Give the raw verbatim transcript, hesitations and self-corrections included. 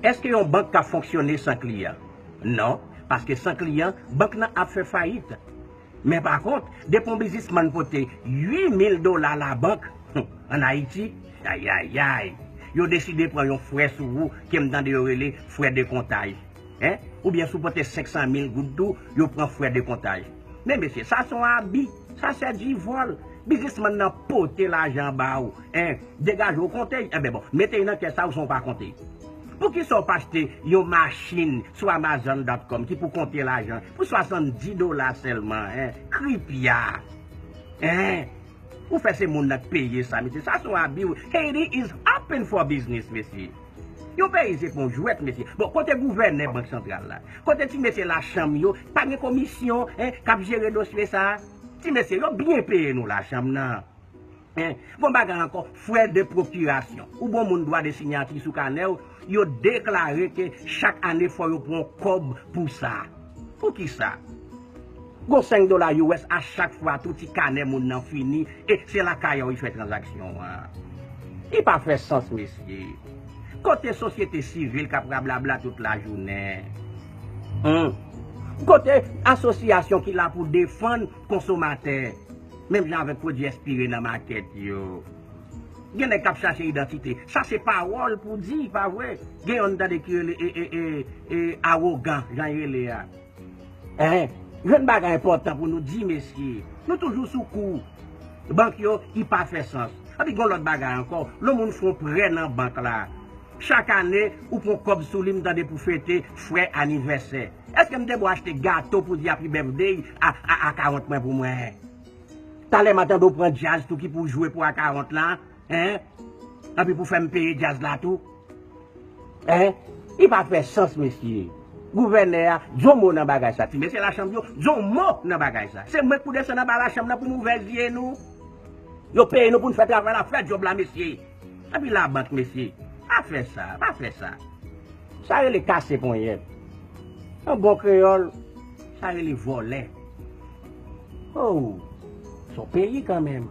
Èske yon bank ka fonksyone san kliyan? Non, paske san kliyan, bank nan ap fè fayit. Men pa kont, depi yon biznismann pote uit mil dola labank, ann Ayiti, ayayay, yo deside pran yon frè sou ou ke m tande yo rele frè de kontaj. En? Oubyen si w pote senk san mil goud tou, yo pran frè de kontaj. Men mesye, sa se yon abi, sa se di vòl. Biznismann nan pote lajan ba ou, en, degaje w konte, enben bon, mete l nan kès sa ou san w pa konte. Poukisa w pa achte yon machin sou amazon dot com ki pou konte lajan pou swasanndis dola sèlman, en? Kripya. En? Ou fè se moun nan k peye sa, mesye. Sa se yon abi. Haiti is open for business, mesye. Yon peyi se pa yon jwèt, mesye. Bon, kote gouvènè bank santral la? Kote ti mesye lachanm yo? Pa gen komisyon, en, k ap jere dosye sa? Ti mesye, yo byen peye nou lachanm nan. En, gon bagay ankò, frè de pwokirasyon. Ou bon moun dwa de sinyati sou kanè w, yo deklare ke chak ane fò yo pran yon kòb pou sa. Poukisa? Gon senk dola U S a chak fwa tou ti kanè moun nan fini, e se lakay ou li fè tranzaksyon an. Li pa fè sans, mesye. Kote sosyete sivil k ap rablabla tout lajounen? Hmm. Kote asosyasyon ki la pou defann konsomatè? Menm jan avèk pwodui espire nan makèt yo. Gen nèg k ap chache idantite. Sa se pawòl pou di, pa vre? Gen yonn tande ki rele e, e, e, e, awogan, jan l rele a. En, jwenn bagay enpòtan pou nou di, mesye. Nou toujou sou kou. Bank yo, i pa fè sans. Epi gon lòt bagay ankò. Lè yon moun fè yon prè nan bank la, chak ane, ou pran kòb sou li, m tande pou fete frè anivèsè. Èske m te bon achte gato pou di happy birthday a, a, a karant mwen pou mwen? Talè m a tande w pran djaz tou ki pou jwe pou a karant la, en? Epi pou fè m peye djaz la tou? En? Li pa fè sans, mesye. Gouvènè a, di yon mo nan bagay sa. Ti mesye lachanm yo, di yon mo nan bagay sa. Se mwen k pou desann anba lachanm nan pou m ouvè zye nou. Yo peye nou pou n fè travay la, fè djòb la, mesye. Epi labank, mesye. Pa fè sa, pa fè sa. Sa rele kase ponyèt. An bon kreyòl, sa rele vòlè. Oh, s on peyi kanmenm.